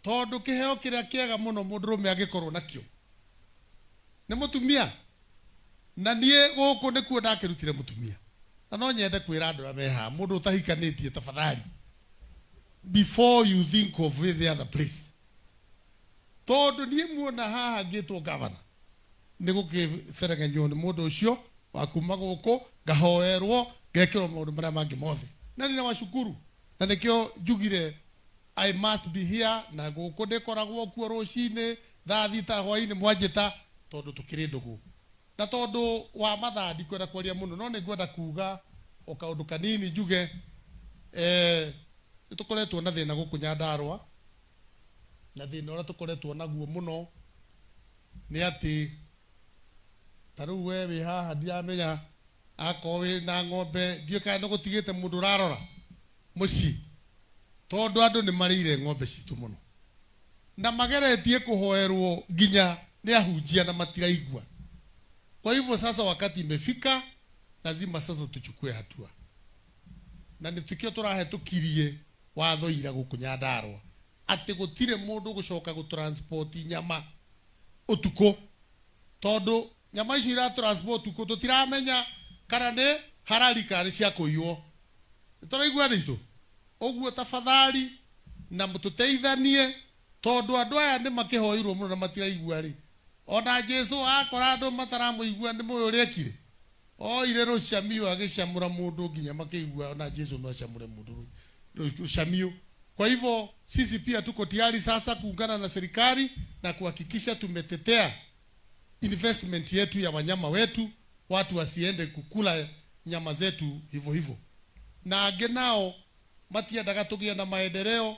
Tondu kiheo kiria kiega muno mundurume angikorwo nakio ni mutumia, na nie guku nikuo ndakirutire mutumia. Na no nyende kwira andu aria me haha, mundu utahikanitie, tafadhali, before you think of the other place, tondu nie muona haha ngitwo gavana ni gukiberegenywo ni mundu ucio wa kuma guku, ngahoerwo, ngekirwo maundu maria mangi mothe, na nĩ washukuru, na nikio njugire I must be here. Na guku ndikoragwo kuo rucini thaa 6 hwaini mwanjita, tondu tukiri ndugu. Na tondu wa mathaa ndikwenda kwaria muno, no nĩngwenda kuga o kaundu kanini. Njuge nĩtũkoretwo na thĩna gũkũ Nyandarua, na thĩna ũrĩa tũkoretwo naguo mũno nĩ atĩ ta rĩu we wĩ haha, ndiramenya akorwo wĩ na ng'ombe, ndiũĩ kana nĩ gũtigĩte mũndũ ũrarora mũciĩ, tondũ andũ nĩ marĩire ng'ombe citũ mũno na mageretie kũhoerwo nginya nĩ ahunjia na matiraigua. Kwa hivyo sasa wakati imefika, lazima sasa tuchukue hatua, na nĩ tukio tũrahetũkirie watho ira gũkũ Nyandarua atĩ gũtirĩ mũndũ gũcoka gũtransport nyama ũtukũ, tondũ nyama icio iratransport ũtukũ tũtiramenya kana nĩ harari kana nĩ cia kũiywo. Nĩtũraigua nĩ ũguo? Tafadhali na tũteithanie, tondũ andũ aya nĩ makĩhoirwo mũno na matiraigua rĩ. Ona Jesu akora andũ mataramũigua, nĩ mũĩ ũrĩa ekire? Oire rũcamio agĩcamũra mũndũ nginya makĩigua. Ona Jesu no acamũre mũndũ rũcamio. Kwa hivyo sisi pia tuko tayari sasa kuungana na serikali na kuhakikisha tumetetea investment yetu ya wanyama wetu, watu wasiende kukula nyama zetu hivyo hivyo. Na angĩ nao matiendaga tũgĩe na maendeleo.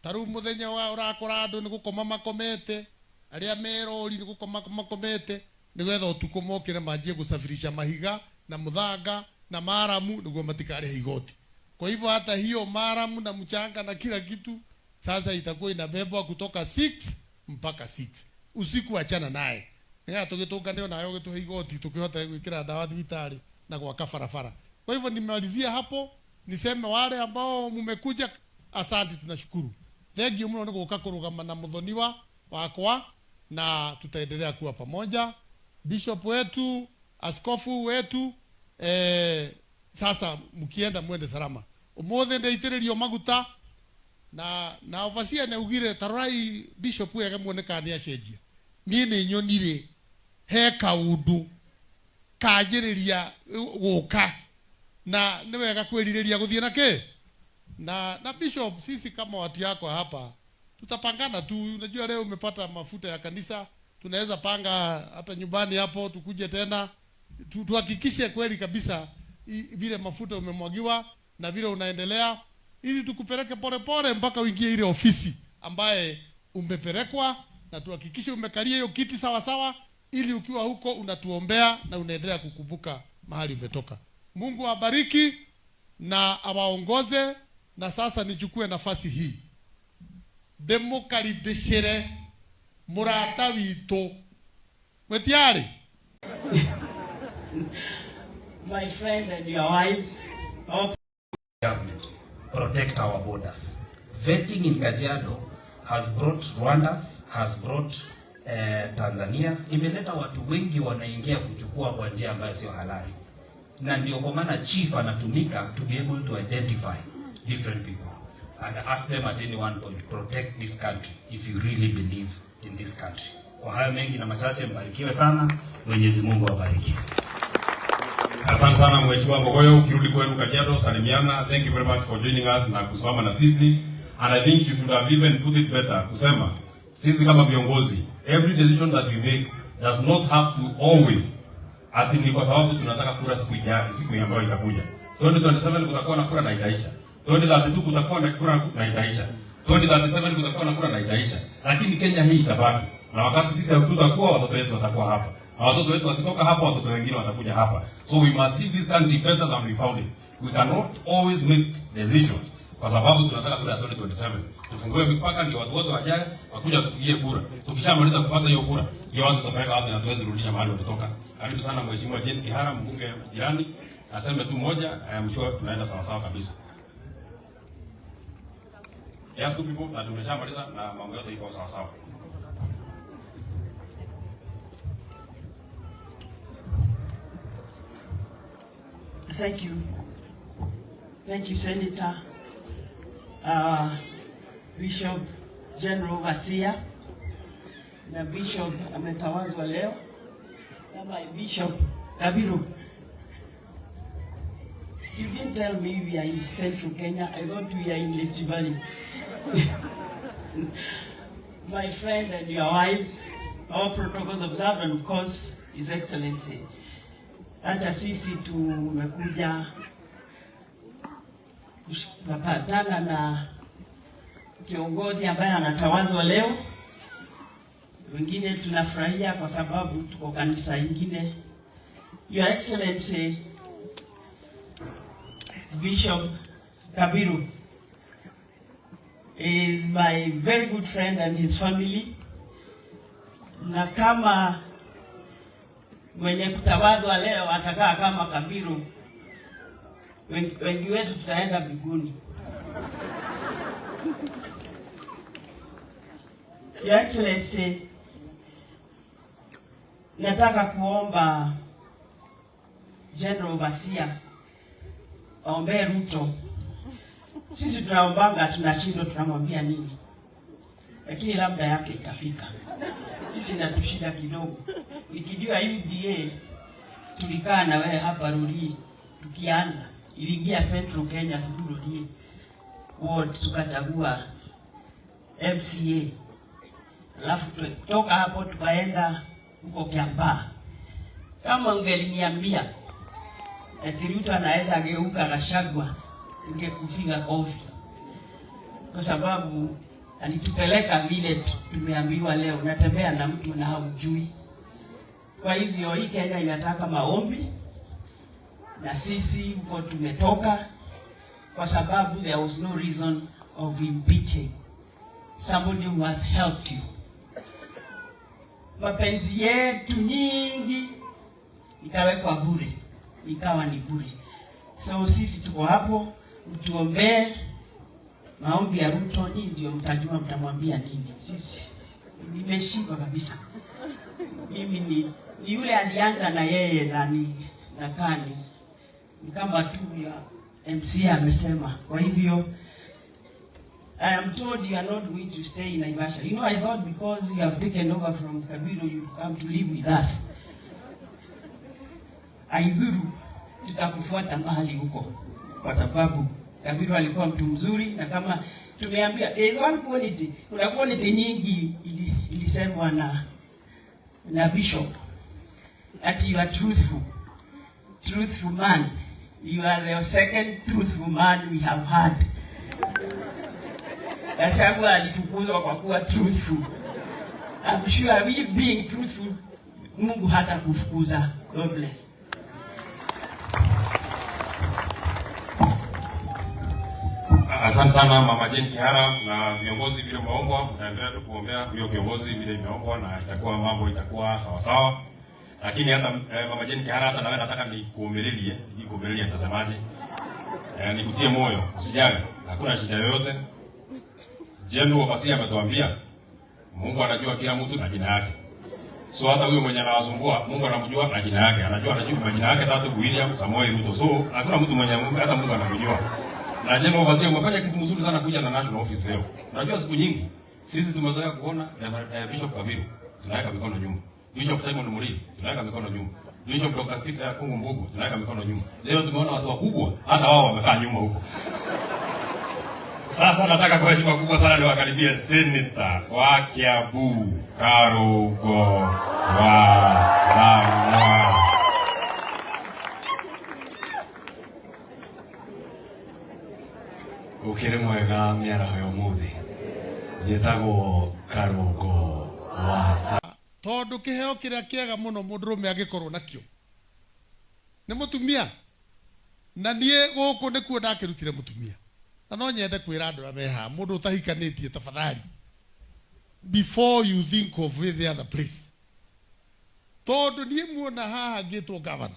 Ta rĩu mũthenya wa ũrakora andũ nĩ gũkoma makomete, arĩa me rori nĩ gũkoma makomete, nĩgetha ũtukũ mokĩre manjie gũsafirisha mahiga na mũthanga na maramu nĩguo matikarĩhe igoti. Kwa hivyo hata hiyo maramu na mchanga na kila kitu sasa itakuwa inabebwa kutoka 6 mpaka 6 usiku. Achana naye nĩgetha tũgĩtũngane nayo ũgĩtũhe igoti, tũkĩhote gwĩkĩra ndawa thibitarĩ na gwaka barabara. Kwa hivyo nimalizia hapo, niseme wale ambao mumekuja, asante, tunashukuru. Thank you mũno nĩ gũka kũrũgama na mũthoniwa wakwa, na tutaendelea kuwa pamoja. Bishop wetu, askofu wetu, sasa mkienda mwende salama. Umuthi ndeitĩrĩrio maguta na overseer nĩ tarorai bishop wega muone kana nĩ acenjia. Niĩ nĩ nyonire he kaundu kanjĩrĩria gũka, na nĩ wega kwĩrirĩria gũthiĩ na kĩ na bishop. Sisi kama watu yako hapa tutapangana tu. Unajua leo umepata mafuta ya kanisa, tunaweza panga hata nyumbani hapo tukuje tena tuhakikishe kweli kabisa vile mafuta umemwagiwa na vile unaendelea, ili tukupeleke polepole mpaka uingie ile ofisi ambaye umepelekwa, na tuhakikishe umekalia hiyo kiti sawa sawa, ili ukiwa huko unatuombea na unaendelea kukumbuka mahali umetoka. Mungu awabariki na awaongoze. Na sasa nichukue nafasi hii ndĩmũkaribicĩre mũrata witũ mwĩtiarĩ. My friend and your wife. Okay. Government protect our borders. Vetting in Kajiado has brought Rwandas, has brought Tanzanias, imeleta watu wengi wanaingia kuchukua kwa njia ambayo sio halali, na ndio kwa maana chief anatumika to be able to identify different people and ask them at any one point, protect this country if you really believe in this country. Kwa hayo mengi na machache, mbarikiwe sana. Mwenyezi Mungu awabariki. Asante sana, Mheshimiwa Mbogoyo, ukirudi kwenu Kajiado salimiana. Thank you very much for joining us na kusimama na sisi. And I think you should have even put it better kusema sisi kama viongozi, every decision that we make does not have to always ati ni kwa sababu tunataka kura siku ijayo, siku ambayo itakuja. 2027 kutakuwa na kura na itaisha. 2032 kutakuwa na kura na itaisha. 2037 kutakuwa na kura na itaisha. Lakini Kenya hii itabaki. Na wakati sisi hatutakuwa, watoto wetu watakuwa hapa. Na watoto wetu wakitoka hapa, watoto wengine watakuja hapa. So we must leave this country better than we found it. We cannot always make decisions kwa sababu tunataka kura ya 2027. Tufungue mipaka ndio watu wote wajae wakuja tupigie kura. Tukishamaliza kupata hiyo kura, ndio watu tutapeleka wapi na tuweze rudisha mahali walitoka. Karibu sana Mheshimiwa Jane Kihara, mbunge jirani, aseme tu moja. I am sure tunaenda sawa sawa kabisa. Just two people na tumeshamaliza na mambo yote iko sawa sawa. Thank you. Thank you, Senator. Bishop General Overseer na Bishop ametawazwa leo kama Bishop Kabiru. You didn't tell me we are in Central Kenya. I thought we are in Rift Valley. My friend and your wife, all protocols observed, and of course, His Excellency. Hata sisi tumekuja kupatana na kiongozi ambaye anatawazwa leo. Wengine tunafurahia kwa sababu tuko kanisa ingine. Your Excellency Bishop Kabiru is my very good friend and his family, na kama mwenye kutawazwa leo atakaa kama Kabiru, wengi wetu tutaenda mbinguni. Your Excellency, nataka kuomba General Overseer aombee Ruto. Sisi tunaombanga tunashindwa, tunamwambia nini, lakini labda yake itafika. Sisi natushida kidogo. Nikijua UDA tulikaa na wewe hapa Rurii tukianza, iliingia Central Kenya through Rurii ward tukachagua MCA, alafu kutoka hapo tukaenda huko Kiambaa. Kama ungeliniambia ati Ruto anaweza geuka Gachagua, ningekupiga kofi, kwa sababu alitupeleka vile tumeambiwa leo, unatembea na mtu na haujui. Kwa hivyo hii Kenya inataka maombi, na sisi huko tumetoka, kwa sababu there was no reason of impeaching somebody who has helped you. Mapenzi yetu nyingi ikawekwa bure, ikawa ni bure. So sisi tuko hapo, mtuombee. Maombi ya Ruto, nyinyi ndio mtajua mtamwambia nini. Sisi nimeshindwa kabisa. Mimi ni yule alianza na yeye na ni nakaa ni kama tu ya MC amesema. Kwa hivyo I am told you are not going to stay in Naivasha. You know, I thought because you have taken over from Kabiru, you come to live with us. Aidhuru, tutakufuata mahali huko, kwa sababu Kabiru alikuwa mtu mzuri, na kama tumeambia, there is one quality, kuna quality nyingi ilisemwa na Bishop, that you are truthful, truthful man. You are the second truthful man we have had. Gachagua alifukuzwa kwa kuwa truthful. I'm sure we being truthful, Mungu hata kufukuza. God bless. Asante sana Mama Jane Kihara na viongozi vile umeombwa, mtaendelea tu kuombea huyo kiongozi vile imeombwa na itakuwa mambo itakuwa sawa sawa. Lakini hata Mama Jane Kihara, hata nawe nataka nikuombelie, sijui kuombelie nitasemaje. Nikutie moyo, usijali, hakuna shida yoyote. General Overseer ametuambia Mungu anajua kila mtu na jina yake. So hata huyo mwenye anawasumbua Mungu anamjua na jina yake. Anajua majina yake tatu, William Samoei Ruto. So hakuna mtu mwenye Mungu, hata Mungu anamjua. Na General Overseer umefanya kitu mzuri sana kuja na national office leo. Unajua siku nyingi sisi tumezoea kuona Bishop Kabiru tunaweka mikono nyuma. Bishop Simon Murithi tunaweka mikono nyuma. Bishop Dr. Peter Kungu Mbugu tunaweka mikono nyuma. Leo tumeona watu wakubwa hata wao wamekaa nyuma huko. Sasa nataka kwa heshima kubwa sana niwakaribie Senator wa Kiambu Karungo wa Thang'wa. Ukiri mwega miaraho ya umuthi, njĩtagwo Karungo wa Tondu kiheo kiria kiega muno mundurume angikorwo nakio ni mutumia, na nie guku nikuo ndakirutire mutumia, na no nyende kwira andu aria me haha, mundu utahikanitie, tafadhali, before you think of the other place, tondu nie muona haha ngitwo gavana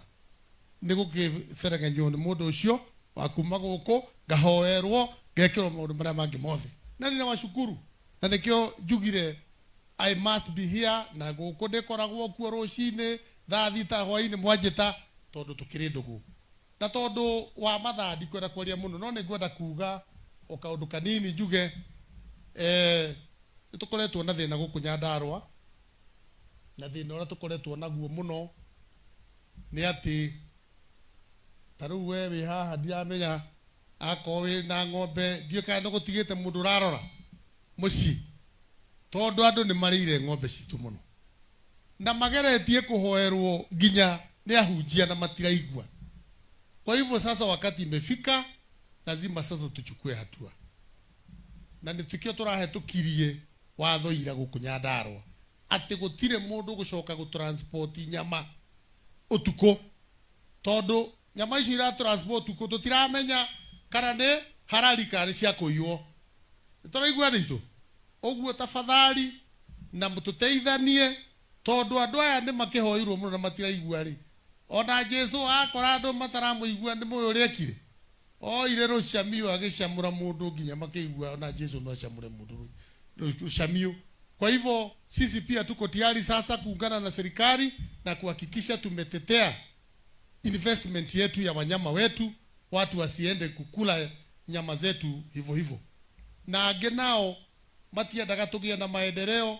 ni gukiberegenywo ni mundu ucio wa kuma guku, ngahoerwo, ngekirwo maundu maria mangi mothe. Na ninawashukuru na nikio njugire I must be here, na guku ndikoragwo kuo rucini thaa 6 hwaini mwanjita, tondu tukiri ndugu na tondu wa mathaa ndikwenda kwaria muno, no nĩngwenda kuga o kaundu kanini njuge nĩtũkoretwo na thĩna gũkũ Nyandarũa, na thĩna ũrĩa tũkoretwo naguo mũno nĩ atĩ ta rĩu we wĩ haha, ndiramenya akorwo wĩ na ng'ombe, ndiũĩ kana nĩ gũtigĩte mũndũ ũrarora mũciĩ, tondũ andũ nĩ marĩire ng'ombe citũ mũno na mageretie kũhoerwo nginya nĩ ahunjia na matiraigua. Kwa hivyo sasa wakati imefika, lazima sasa tuchukue hatua, na nĩ tukio tũrahetũkirie watho ira gũkũ Nyandarũa atĩ gũtirĩ mũndũ gũcoka gũtransport nyama ũtukũ, tondũ nyama icio iratransport ũtukũ tũtiramenya kana nĩ harari kana nĩ cia kũiywo. Nĩ tũraigua nĩ ũguo, tafadhali na mũtũteithanie, tondũ andũ aya nĩ makĩhoirwo mũno na matiraigua rĩ. Ona Jesu akora andũ mataramũigua, nĩ mũĩ ũrĩa ekire? Oire rũcamio agĩcamũra mũndũ nginya makĩigua. Ona Jesu no acamũre mũndũ rũcamio. Kwa hivyo sisi pia tuko tayari sasa kuungana na serikali na kuhakikisha tumetetea investment yetu ya wanyama wetu, watu wasiende kukula nyama zetu hivyo hivyo. Na angĩ nao matiendaga tũgĩe na maendeleo.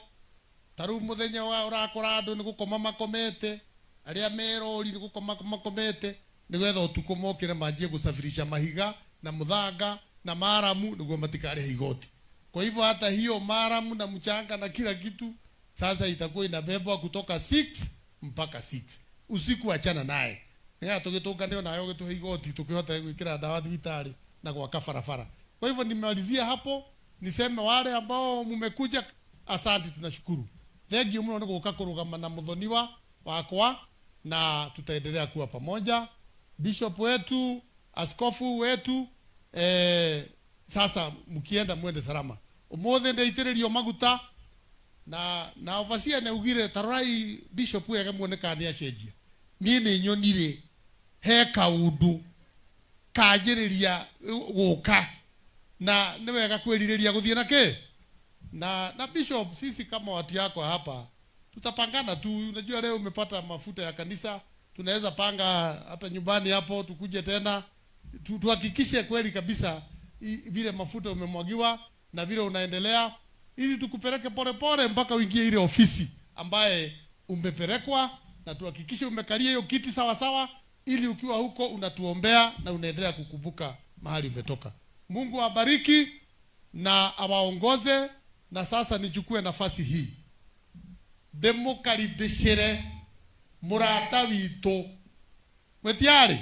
Ta rĩu mũthenya wa ũrakora andũ nĩ gũkoma makomete, arĩa merori nĩ gũkoma makomete, nĩgetha ũtukũ mokĩre manjie gũsafirisha mahiga na mũthanga na maramu nĩguo matikarĩhe igoti. Kwa hivyo hata hiyo maramu na mchanga na kila kitu sasa itakuwa inabebwa kutoka 6 mpaka 6 usiku. Achana naye nĩgetha tũgĩtũngane nayo gĩtũhe igoti, tũkĩhote gwĩkĩra ndawa thibitarĩ na gwaka barabara. Kwa hivyo nimalizia hapo, niseme wale ambao mumekuja, asante, tunashukuru. Thank you mũno nĩ gũka kũrũgama na mũthoniwa wakwa, na tutaendelea kuwa pamoja. Bishop wetu, askofu wetu, sasa mkienda mwende salama. Umuthi ndeitĩrĩrio maguta na overseer nĩ augire, tarorai bishop wega muone kana nĩ acenjia. Niĩ nĩ nyonire he kaũndũ kanjĩrĩria gũka, na nĩ wega kwĩrirĩria gũthiĩ na kĩ na bishop. Sisi kama watu yako hapa tutapangana tu. Unajua leo umepata mafuta ya kanisa, tunaweza panga hata nyumbani hapo tukuje tena tuhakikishe kweli kabisa vile mafuta umemwagiwa na vile unaendelea, ili tukupeleke polepole mpaka uingie ile ofisi ambaye umepelekwa, na tuhakikishe umekalia hiyo kiti sawa sawa, ili ukiwa huko unatuombea na unaendelea kukumbuka mahali umetoka. Mungu awabariki na awaongoze. Na sasa nichukue nafasi hii ndĩmũkaribicĩre mũrata witũ mwĩtiarĩ.